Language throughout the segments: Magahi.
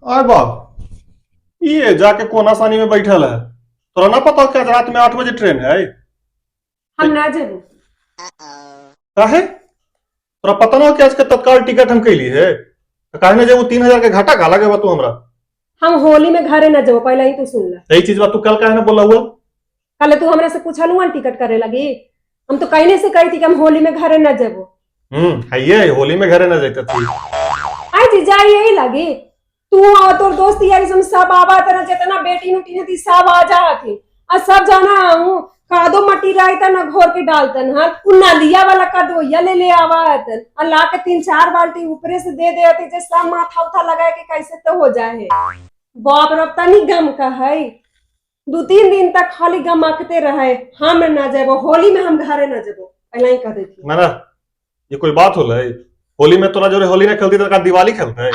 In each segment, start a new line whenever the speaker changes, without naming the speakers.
आय बाप, ये जाके कोना सानी में बैठल है। तोरा ना पता कि आज रात में 8 बजे ट्रेन है?
हम ना जेबो।
काहे? तोरा पता ना हो कि आज के तत्काल टिकट हम कैली है? तो काहे ना जेबू? 3000 के घाटा का लगे बा तू हमरा?
हम होली में घरे ना जेबो, पहले ही तू सुन ला।
यही चीज बा तू कल काहे ना बोला हुआ?
कल तू हमरा से पूछलू टिकट करे लगी, हम तो कहने से कही थी कि हम होली में घरे ना जेबो।
है ये होली में घरे ना जाते थी।
आई जी जाई यही लगी, तू और तोर दोस्त यारी सब सब आवा तरह, जितना बेटी नुटी थी सब आ जा थी आ सब जाना हूँ। कादो मट्टी रहता ना घोर के डालतन। हाँ, उ नलिया वाला कादोया ले ले आवा हतन और ला के तीन चार बाल्टी ऊपरे से दे दे हती, जे सब माथा उथा लगा के कैसे तो हो जाए है। बाप रे, तनी गम का है, 2-3 दिन तक खाली गमकते रहे। हम ना जेबो होली में, हम घरे ना जेबो, पहले ही कह देती।
ना ना, ये कोई बात होला है? होली में तोरा जोरे होली ना खेलती तो का दिवाली खेलते है?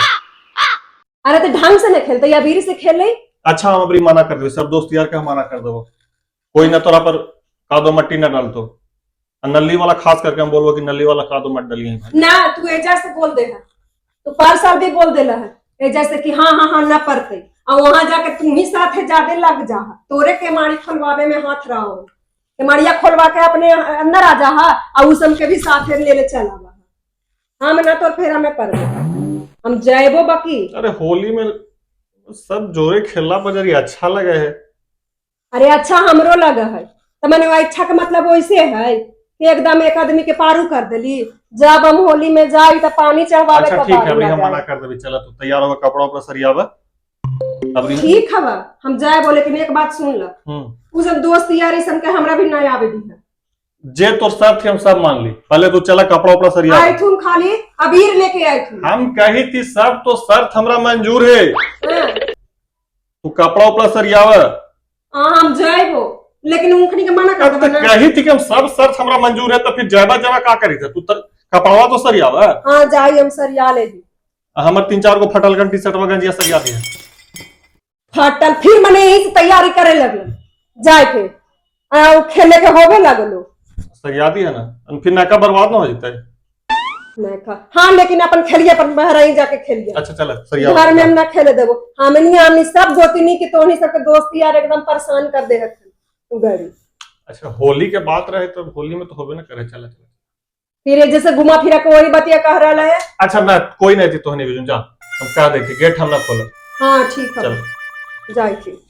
अरे तो ढंग से ना खेलते, अबीर से खेले।
अच्छा, हम अबरी मना कर देबो, सब दोस्त यार के हम मना कर देबो, कोई ना तोरा पर कादो मट्टी ना डालतो। आ नल्ली वाला खास करके हम बोलबो कि नल्ली वाला कादो मत डलिए भाई।
ना, तू एजा से बोल दे है, तू पर साल भी बोल देला है एजा से कि हाँ हाँ हाँ ना पड़ते, और वहां जाके तुम ही साथे ज्यादा लग जा, तोरे के मारी खोलवावे में हाथ रहो, के मारिया खोलवा के अपने अंदर आ जा और उस के भी साथे ले ले चल आवा। हम ना तो फिर हमें पर हम जाएबो बाकी।
अरे, होली में सब जोरे खेलला पर जरी अच्छा लगे है।
अरे, अच्छा हमरो लगे है, तो मैंने वो इच्छा के मतलब वैसे है कि एकदम एक आदमी के पारू कर देली। जब हम होली में जाई तो पानी चढ़वावे
अच्छा
के
ठीक है,
बारी
अबरी
आ
हम
जाए।
मना कर देबी। चला, तू तैयार होगा, कपड़ा उपड़ा सरियावा अबरी।
ठीक हवा, हम जाए बोले, लेकिन एक बात सुन ल। उ सब दोस्त यारी सब के हमरा भी नहीं आवे दी है।
जे तोर शर्त थी हम सब मान ली, पहले तू चला, कपड़ा उपड़ा सरिया।
आई थून, खाली अबीर लेके आई थून।
हम कही थी सब तो शर्त हमरा मंजूर है। तू कपड़ा उपड़ा सरियावा।
हाँ, हम जाएबो, लेकिन ऊखनी के मना कर
अब
देबो
तो
ना।
कही थी कि हम सब शर्त हमरा मंजूर है, तो फिर जाबा जाबा का करी थे? तू तो कपड़वा तो सरियावा।
हाँ, जाई हम सरिया ले दी।
हमर तीन चार गो फटल गन टी शर्ट गंजिया सरिया दिए।
फटल फिर मने यही से तैयारी करे लगल जाए के, आ उ खेले के होबे लगलो।
सरिया दी है ना, और फिर नाका बर्बाद ना हो जते।
नहीं खा, हाँ, लेकिन अपन खेलिए, अपन बाहर ही जाके खेलिए।
अच्छा, चल सरिया।
घर में हम ना खेले देबो। हमनी हमनी सब गोतिनी के तोहनी सबके दोस्त यार एकदम परेशान कर दे हथन उ गाड़ी।
अच्छा, होली के बात रहे तो होली में तो होबे ना करे। चला चला।
फिर ये जैसे घुमा फिरा के वही बतिया कह रहा है।
अच्छा, मैं कोई नहीं थी तोहनी भी, जा, हम कह देती, गेट हम ना खोला।
हाँ, ठीक है।
चल।
जाए थी।